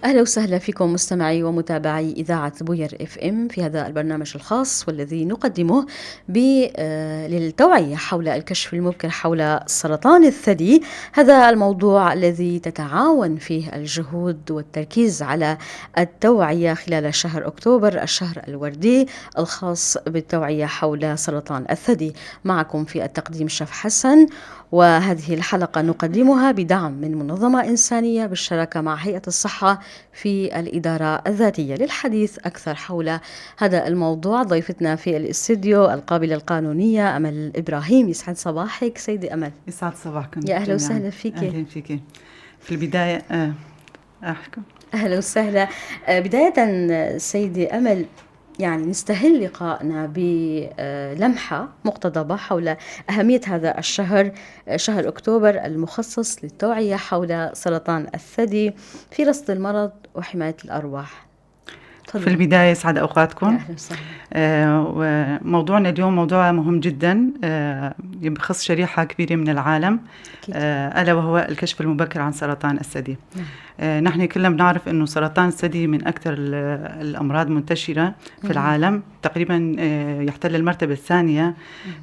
أهلا وسهلا فيكم مستمعي ومتابعي إذاعة بوير FM في هذا البرنامج الخاص والذي نقدمه للتوعية حول الكشف المبكر حول سرطان الثدي. هذا الموضوع الذي تتعاون فيه الجهود والتركيز على التوعية خلال شهر أكتوبر، الشهر الوردي الخاص بالتوعية حول سرطان الثدي. معكم في التقديم شف حسن، وهذه الحلقة نقدمها بدعم من منظمة إنسانية بالشراكة مع هيئة الصحة في الإدارة الذاتية. للحديث أكثر حول هذا الموضوع ضيفتنا في الاستديو القابلة القانونية أمل إبراهيم. يسعد صباحك سيدي أمل. يسعد صباحكم يا أهلا وسهلا فيك. أهلا فيك. في البداية أحكم. أهلا وسهلا. بداية سيدي أمل، يعني نستهل لقائنا بلمحة مقتضبة حول أهمية هذا الشهر، شهر أكتوبر المخصص للتوعية حول سرطان الثدي في رصد المرض وحماية الأرواح. تفضل. في البداية يسعد أوقاتكم. وموضوعنا اليوم موضوع مهم جدا، بخص شريحة كبيرة من العالم، ألا وهو الكشف المبكر عن سرطان الثدي. نحن كلنا بنعرف أنه سرطان الثدي من أكثر الأمراض منتشرة في العالم، تقريبا يحتل المرتبة الثانية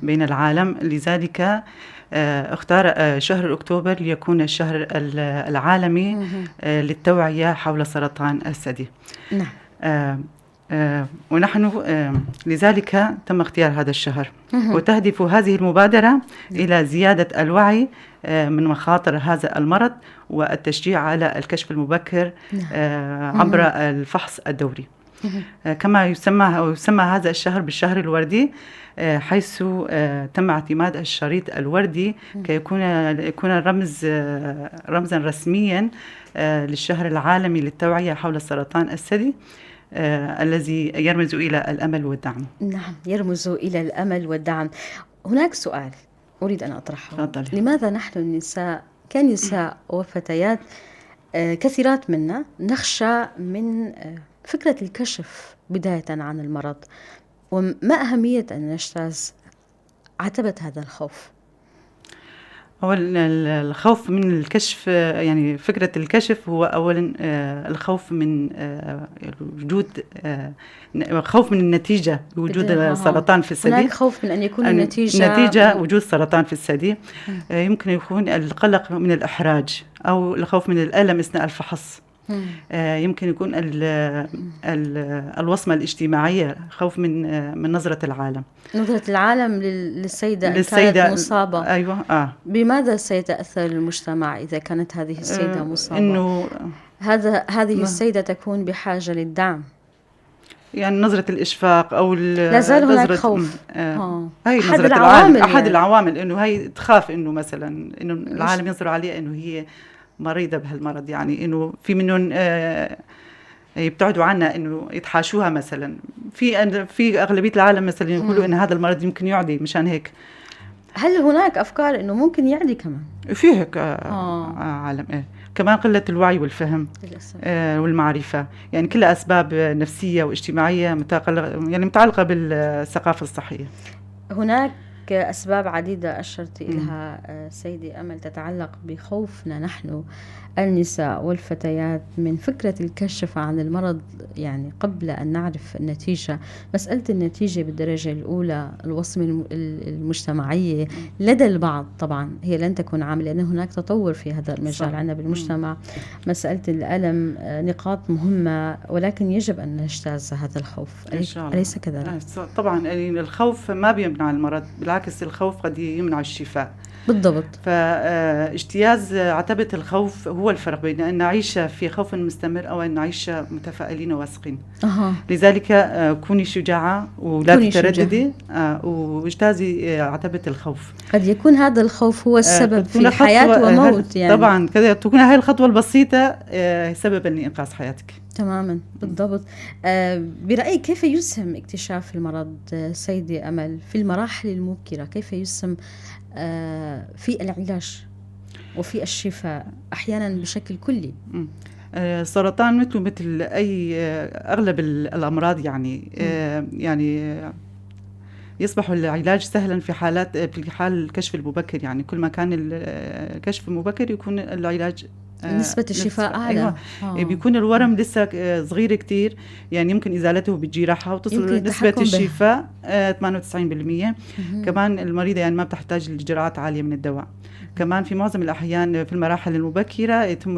بين العالم. لذلك اختار شهر أكتوبر ليكون الشهر العالمي للتوعية حول سرطان الثدي. نعم. ونحن لذلك تم اختيار هذا الشهر. وتهدف هذه المبادرة إلى زيادة الوعي من مخاطر هذا المرض والتشجيع على الكشف المبكر عبر الفحص الدوري. كما يسمى هذا الشهر بالشهر الوردي، حيث تم اعتماد الشريط الوردي كي يكون رمزا رسميا للشهر العالمي للتوعية حول سرطان الثدي، الذي يرمز إلى الأمل والدعم. نعم، يرمز إلى الأمل والدعم. هناك سؤال أريد أن أطرحه. تفضلي. لماذا نحن النساء كنساء وفتيات كثيرات منا نخشى من فكرة الكشف بداية عن المرض، وما أهمية أن نجتاز عتبة هذا الخوف؟ أولا الخوف من الكشف، يعني فكرة الكشف هو أولا الخوف من وجود، خوف من النتيجة، وجود السرطان في الثدي. هناك خوف من أن يكون النتيجة وجود سرطان في الثدي. يمكن يكون القلق من الإحراج أو الخوف من الألم أثناء الفحص. يمكن يكون الوصمة الاجتماعية، خوف من نظرة العالم. نظرة العالم للسيدة إن كانت مصابة. أيوة. بماذا سيتأثر المجتمع إذا كانت هذه السيدة مصابة؟ إنه هذه السيدة تكون بحاجة للدعم. يعني نظرة الإشفاق أو لا زال هناك خوف. هاي نظرة العالم، أحد العوامل إنه هي تخاف إنه مثلا إنه العالم ينظر عليها إنه هي مريضة بهالمرض، يعني إنه في منهم يبتعدوا عنها، إنه يتحاشوها مثلا. في أغلبية العالم مثلا يقولوا إن هذا المرض يمكن يعدي، مشان هيك. هل هناك أفكار إنه ممكن يعدي كمان؟ في هيك عالم. كمان قلة الوعي والفهم والمعرفة، يعني كلها أسباب نفسية واجتماعية متعلقة بالثقافة الصحية. هناك أسباب عديدة أشرت إليها سيدي أمل تتعلق بخوفنا نحن النساء والفتيات من فكرة الكشف عن المرض، يعني قبل أن نعرف النتيجة. مسألة النتيجة بالدرجة الأولى، الوصمة المجتمعية لدى البعض طبعا هي لن تكون عاملة، لأن هناك تطور في هذا المجال عندنا بالمجتمع. مسألة الألم نقاط مهمة، ولكن يجب أن نجتاز هذا الخوف، أليس كذلك؟ طبعا الخوف ما بيمنع المرض، بالعكس الخوف قد يمنع الشفاء. بالضبط. فاجتياز عتبة الخوف هو الفرق بين أن نعيش في خوف مستمر أو أن نعيش متفائلين وواثقين. لذلك كوني شجاعة ولا تترددي، واجتازي عتبة الخوف. قد يكون هذا الخوف هو السبب في حياة وموت، يعني طبعا كذا تكون هذه الخطوة البسيطة سببا لإنقاذ حياتك. تماما، بالضبط. برأيك كيف يسهم اكتشاف المرض سيدي أمل في المراحل المبكرة؟ كيف يسهم في العلاج وفي الشفاء أحيانا بشكل كلي؟ السرطان مثل أي أغلب الأمراض، يعني يعني يصبح العلاج سهلا في حال الكشف المبكر، يعني كل ما كان الكشف المبكر يكون العلاج نسبة الشفاء أعلى. أيوة. بيكون الورم لسه صغير كتير، يعني يمكن إزالته بالجراحة وتصل نسبة الشفاء 98%. كمان المريضة يعني ما بتحتاج لجرعات عالية من الدواء. كمان في معظم الأحيان في المراحل المبكرة يتم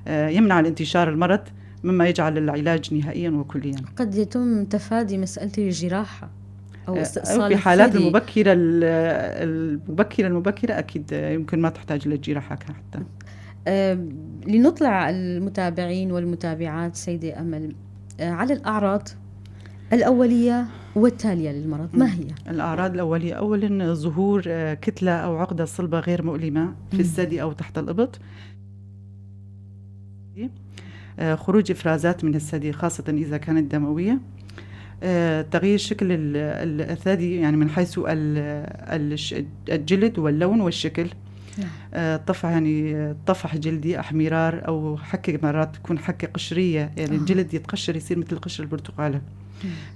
يمنع الانتشار المرض، مما يجعل العلاج نهائيا وكليا. قد يتم تفادي مسألة الجراحة أو استئصال في حالات المبكرة المبكرة أكيد يمكن ما تحتاج للجراحة حتى. لنطلع المتابعين والمتابعات سيدة أمل على الأعراض الأولية والتالية للمرض، ما هي؟ الأعراض الأولية أولا ظهور كتلة أو عقدة صلبة غير مؤلمة في الثدي أو تحت الإبط، خروج إفرازات من الثدي خاصة إذا كانت دموية، تغيير شكل الثدي يعني من حيث الجلد واللون والشكل، طفح يعني طفح جلدي، احمرار او حكه، مرات تكون حكه قشريه يعني الجلد يتقشر يصير مثل قشر البرتقاله.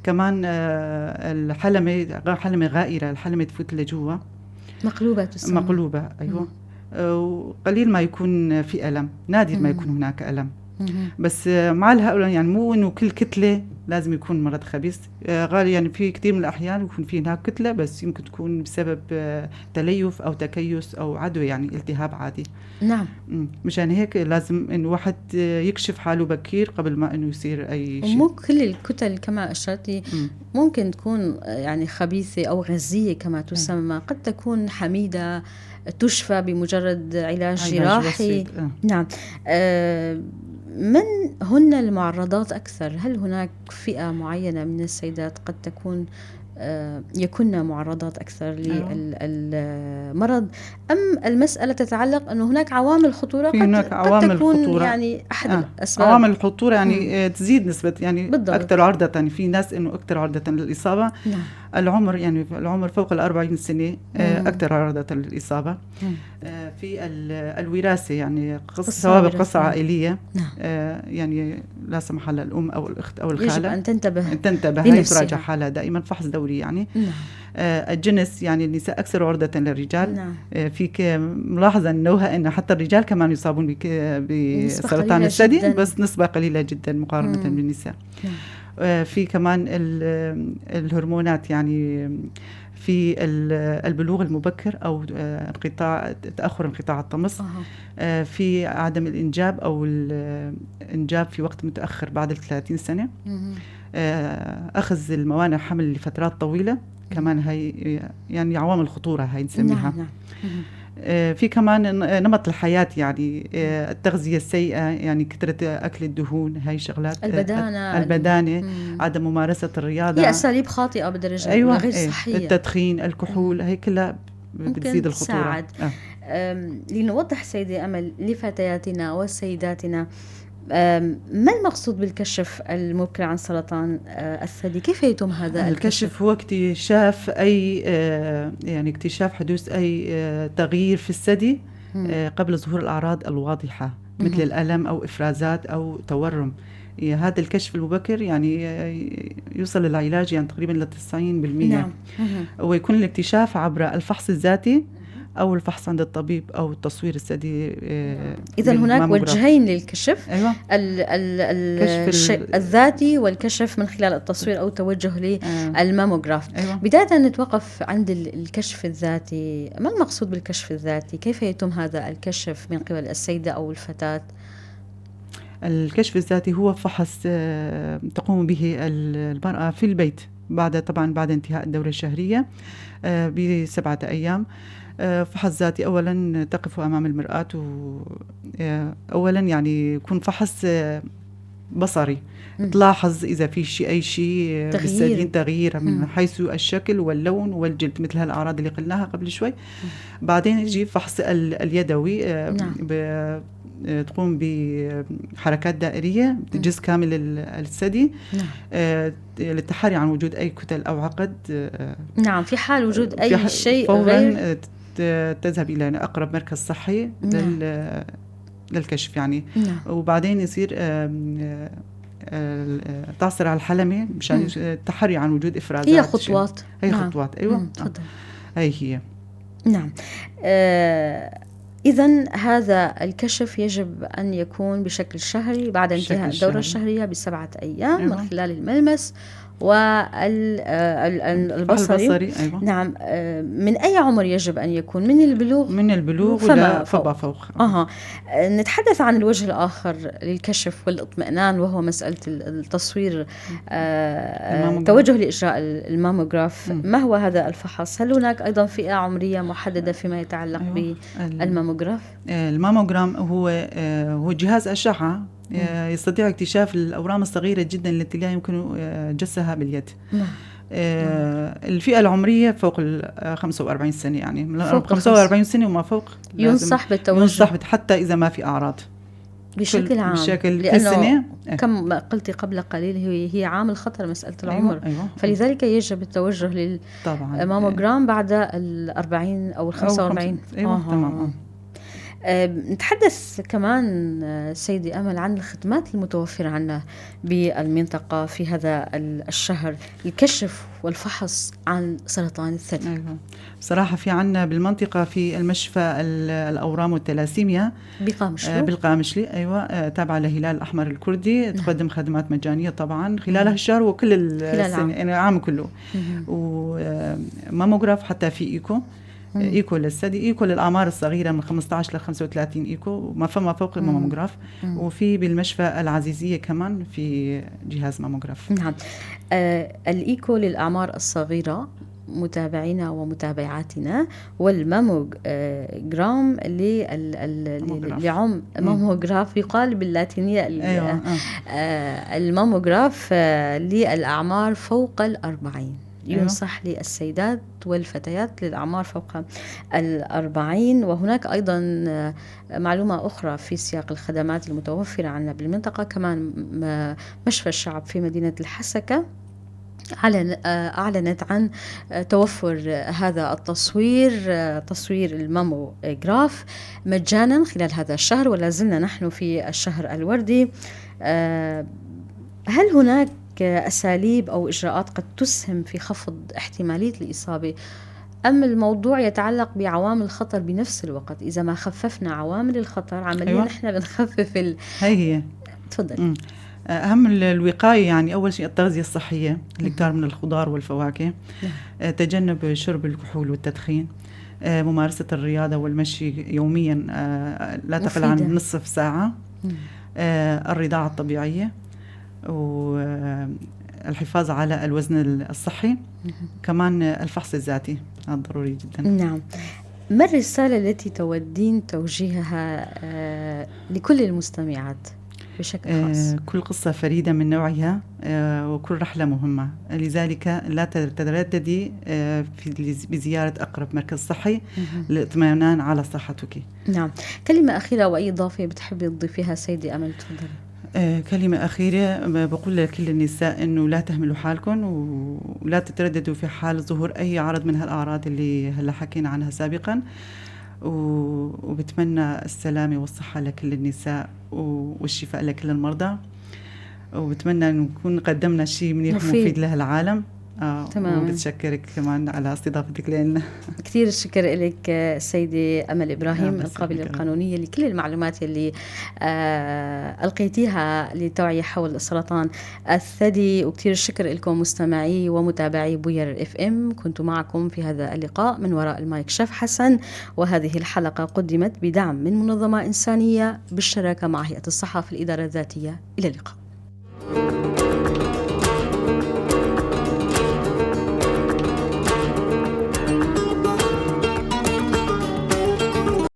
كمان الحلمة، حلمه غائره، الحلمة تفوت لجوا، مقلوبة تسمى. مقلوبة ايوه. وقليل ما يكون في الم، نادر ما يكون هناك الم. بس مع الهؤلاء يعني مو انه كل كتلة لازم يكون مرض خبيث، غالي يعني في كثير من الاحيان يكون في هناك كتلة بس يمكن تكون بسبب تليف او تكيس او عدوى، يعني التهاب عادي. نعم. مشان هيك لازم انه واحد يكشف حاله بكير قبل ما انه يصير اي شيء. مو كل الكتل كما اشرتي ممكن تكون يعني خبيثة او غزية كما تسمى، قد تكون حميده تشفى بمجرد علاج جراحي. نعم. من هن المعرضات أكثر؟ هل هناك فئة معينة من السيدات قد تكون يكن معرضات أكثر للمرض، أم المسألة تتعلق أنه هناك عوامل خطورة؟ في هناك عوامل قد تكون خطورة. يعني أحد الأسباب عوامل الخطورة يعني تزيد نسبة يعني بالضبط. أكثر عرضة، يعني في ناس أنه أكثر عرضة للإصابة. نعم. العمر يعني العمر فوق 40 سنة أكثر عرضة للإصابة. في الوراثة يعني سوابق قصة عائلية. نعم. يعني لا سمح الله الأم أو الأخت أو الخالة يجب أن تنتبه هي تراجع حالها دائما، فحص دوري يعني. نعم. الجنس يعني النساء أكثر عرضة للرجال. نعم. في ملاحظة أنه أن حتى الرجال كمان يصابون بسرطان الثدي بس نسبة قليلة جدا مقارنة بالنساء. نعم. في كمان الهرمونات يعني في البلوغ المبكر أو انقطاع تأخر انقطاع الطمس. في عدم الإنجاب أو الإنجاب في وقت متأخر بعد 30 سنة. أخذ الموانع حمل لفترات طويلة كمان، هاي يعني عوامل خطورة هاي نسميها. نعم. نعم. في كمان نمط الحياة يعني التغذية السيئة يعني كثرة أكل الدهون، هاي شغلات، البدانة، عدم ممارسة الرياضة، هي أساليب خاطئة بدرجة أيوة. غير صحية، التدخين، الكحول، هاي كلها بتزيد الخطورة. لنوضح سيدة أمل لفتياتنا وسيداتنا ما المقصود بالكشف المبكر عن سرطان الثدي؟ كيف يتم هذا الكشف؟ هو اكتشاف أي يعني اكتشاف حدوث أي تغيير في الثدي قبل ظهور الأعراض الواضحة مثل الألم أو إفرازات أو تورم. هذا الكشف المبكر يعني يوصل للعلاج يعني تقريبا ل 90%. نعم. ويكون الاكتشاف عبر الفحص الذاتي أو الفحص عند الطبيب أو التصوير الثدي. إذا هناك وجهين للكشف. أيوة. الذاتي والكشف من خلال التصوير أو التوجه للماموغراف. أيوة. بداية نتوقف عند الكشف الذاتي. ما المقصود بالكشف الذاتي؟ كيف يتم هذا الكشف من قبل السيدة أو الفتاة؟ الكشف الذاتي هو فحص تقوم به المرأة في البيت بعد طبعا بعد انتهاء الدورة الشهرية ب7 أيام. فحص ذاتي أولا تقف أمام المرآة، أولا يعني يكون فحص بصري، تلاحظ إذا في شيء أي شيء بالثدي تغيير من حيث الشكل واللون والجلد مثل هالأعراض اللي قلناها قبل شوي. بعدين يجي فحص اليدوي. نعم. تقوم بحركات دائرية بجزء كامل الثدي. نعم. للتحري عن وجود أي كتل أو عقد. نعم، في حال وجود أي شيء فوراً غير تذهب إلى أقرب مركز صحي. نعم. للكشف يعني. نعم. وبعدين يصير تعصر على الحلمة مشان التحري عن وجود افرازات. هي خطوات. هي خطوات، ايوه. تفضل. هي هي. نعم. إذا هذا الكشف يجب أن يكون بشكل شهري بعد انتهاء الدورة الشهرية ب7 أيام. أيوة. من خلال الملمس والبصري. أيوة. نعم. من أي عمر يجب أن يكون؟ من البلوغ؟ من البلوغ فما فوق. نتحدث عن الوجه الآخر للكشف والاطمئنان، وهو مسألة التصوير، التوجه لإجراء الماموغراف. ما هو هذا الفحص؟ هل هناك أيضا فئة عمرية محددة فيما يتعلق بالماموغراف؟ الماموغرام هو جهاز أشعة يستطيع اكتشاف الأورام الصغيرة جدا التي لا يمكن جسها باليد. الفئة العمرية فوق 45 سنة، يعني 45 سنة وما فوق ينصح بالتوجه، ينصح حتى إذا ما في أعراض بشكل عام، بشكل لأنه كما قلت قبل قليل هي عامل خطر مسألة العمر. أيوة. فلذلك يجب التوجه للماموغرام بعد 40 أو 45. أيوة. تمام. نتحدث كمان سيدي أمل عن الخدمات المتوفرة عنا بالمنطقة في هذا الشهر، الكشف والفحص عن سرطان الثدي. أيوة. بصراحة في عنا بالمنطقة في المشفى الأورام والتلاسيميا بقامشلي. بالقامشلي، أيوة، تابعة لهلال الأحمر الكردي. تقدم خدمات مجانية طبعا خلال هالشهر وكل السنة، يعني العام كله. وماموغراف حتى في إيكو، إيكو للثدي، إيكو للأعمار الصغيرة من 15 ل 35 إيكو، ما فما فوق الماموغراف. وفي بالمشفى العزيزية كمان في جهاز ماموغراف. نعم. الإيكو للأعمار الصغيرة متابعينا ومتابعاتنا، والماموغرام لعم ماموغراف يقال باللاتينية. أيوة. الماموغراف للأعمار فوق 40. ينصح للسيدات والفتيات للأعمار فوق 40. وهناك أيضا معلومة أخرى في سياق الخدمات المتوفرة عندنا بالمنطقة، كمان مشفى الشعب في مدينة الحسكة أعلنت عن توفر هذا التصوير، تصوير الماموغراف مجانا خلال هذا الشهر، ولا زلنا نحن في الشهر الوردي. هل هناك أساليب أو إجراءات قد تسهم في خفض احتمالية الإصابة، أم الموضوع يتعلق بعوامل الخطر بنفس الوقت؟ إذا ما خففنا عوامل الخطر عمليا. أيوة. نحن بنخفف هي تفضل. أهم الوقاية يعني أول شيء التغذية الصحية، الإكثار من الخضار والفواكه، تجنب شرب الكحول والتدخين، ممارسة الرياضة والمشي يوميا لا تقل عن نصف ساعة، الرضاعة الطبيعية، والحفاظ على الوزن الصحي، كمان الفحص الذاتي هذا ضروري جدا. نعم. ما الرسالة التي تودين توجيهها لكل المستمعات بشكل خاص؟ كل قصة فريدة من نوعها، وكل رحلة مهمة، لذلك لا تترددي بزيارة أقرب مركز صحي للاطمئنان على صحتك. نعم. كلمة أخيرة وأي إضافة بتحبي تضيفيها سيدي أمل؟ تفضلي. كلمة أخيرة بقول لكل النساء إنه لا تهملوا حالكم، ولا تترددوا في حال ظهور أي عرض من هالأعراض اللي هلا حكينا عنها سابقا، وبتمنى السلامة والصحة لكل النساء والشفاء لكل المرضى، وبتمنى أن نكون قدمنا شيء منيح ومفيد لهالعالم. تمام. وبتشكرك كمان على استضافتك لنا. كثير الشكر لك سيدي أمل إبراهيم، القابلة القانونية، لكل المعلومات اللي ألقيتيها للتوعية حول سرطان الثدي. وكثير الشكر لكم مستمعي ومتابعي بوير FM. كنت معكم في هذا اللقاء من وراء المايك شف حسن، وهذه الحلقة قدمت بدعم من منظمة إنسانية بالشراكة مع هيئة الصحة في الإدارة الذاتية. إلى اللقاء.